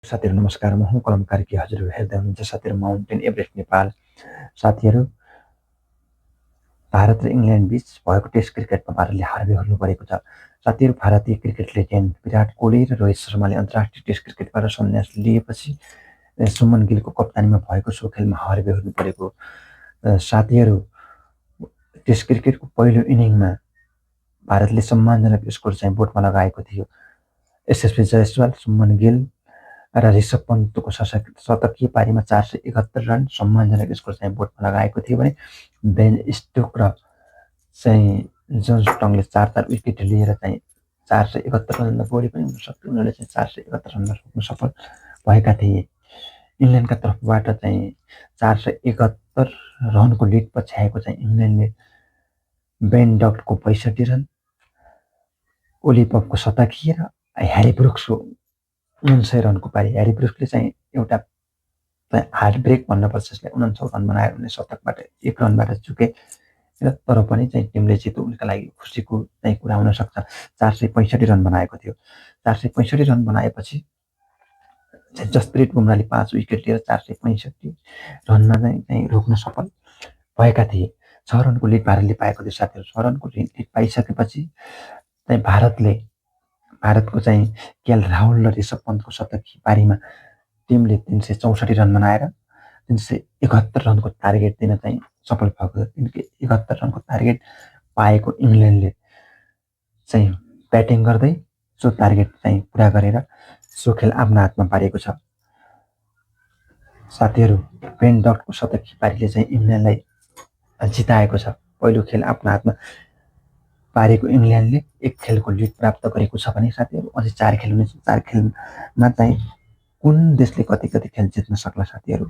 साथीहरू नमस्कार, म हुँ कलम कार्की। हजुरहरू हेर्दै हुनुहुन्छ साथीहरू माउन्टेन एभरेस्ट नेपाल। साथीहरू, भारत र इङ्ल्यान्ड बीच भएको टेस्ट क्रिकेटमा भारतले हार बेहोर्नु परेको छ। साथीहरू, भारतीय क्रिकेट लेजेन्ड विराट कोहली र रोहित शर्माले अन्तर्राष्ट्रिय टेस्ट क्रिकेटबाट सन्यास लिएपछि सुमन गिलको कप्तानीमा भएको सो खेलमा हार बेहोर्नु परेको। साथीहरू, टेस्ट क्रिकेटको पहिलो इनिङमा भारतले सम्मानजनक स्कोर चाहिँ बोर्डमा लगाएको थियो। एसएसपी जयसवाल, सुमन गिल र ऋषभ पन्तको शतकीय पारीमा 471 रन सम्मानजनक स्कोर चाहिँ बोर्डमा लगाएको थियो भने बेन स्टोक र चाहिँ जोन स्टङले 4 विकेट लिएर चाहिँ 471 रनभन्दा बढी पनि हुन सक्थ्यो। उनीहरूले चाहिँ 471 रनमा रोक्न सफल भएका थिए। इङ्ल्यान्डका तर्फबाट चाहिँ 471 रनको लिड पछ्याएको चाहिँ इङ्ल्यान्डले बेन डक्टको 65 रन, ओलिपपको शतकीय र ह्यारी ब्रुक्सको 49 रनको पारी। ह्यारी ब्रुक्सले चाहिँ एउटा हार्ड ब्रेक भन्नुपर्छ यसलाई, 49 रन बनाएर उनले शतकबाट 1 रनबाट चुके र तर पनि चाहिँ टिमले जित्यो। उनका लागि खुसीको चाहिँ कुरा हुन सक्छ। 465 रन बनाएको थियो। 465 रन बनाएपछि जसप्रित बुमराले 5 विकेट लिएर 465 रनमा चाहिँ रोक्न सफल भएका थिए। 6 रनको लिड भारतले पाएको थियो। साथीहरू, 6 रनको लिड पाइसकेपछि चाहिँ भारतको चाहिँ केएल राहुल र ऋषभ पन्तको शतकीय पारीमा टिमले 364 रन बनाएर 371 रनको टार्गेट दिन चाहिँ सफल भएको थियो। 371 रनको टार्गेट पाएको इङ्ल्यान्डले चाहिँ ब्याटिङ गर्दै सो टार्गेट चाहिँ पुरा गरेर सो खेल आफ्नो हातमा पारेको छ। साथीहरू, बेन डक्टको शतकीय पारीले चाहिँ इङ्ल्यान्डलाई जिताएको छ। पहिलो खेल आफ्नो हातमा पारेको इङ्ल्यान्डले 1 खेलको लिड प्राप्त गरेको छ भने साथीहरू अझै 4 खेल हुनेछ। 4 खेलमा चाहिँ कुन देशले कति खेल जित्न सक्ला साथीहरू?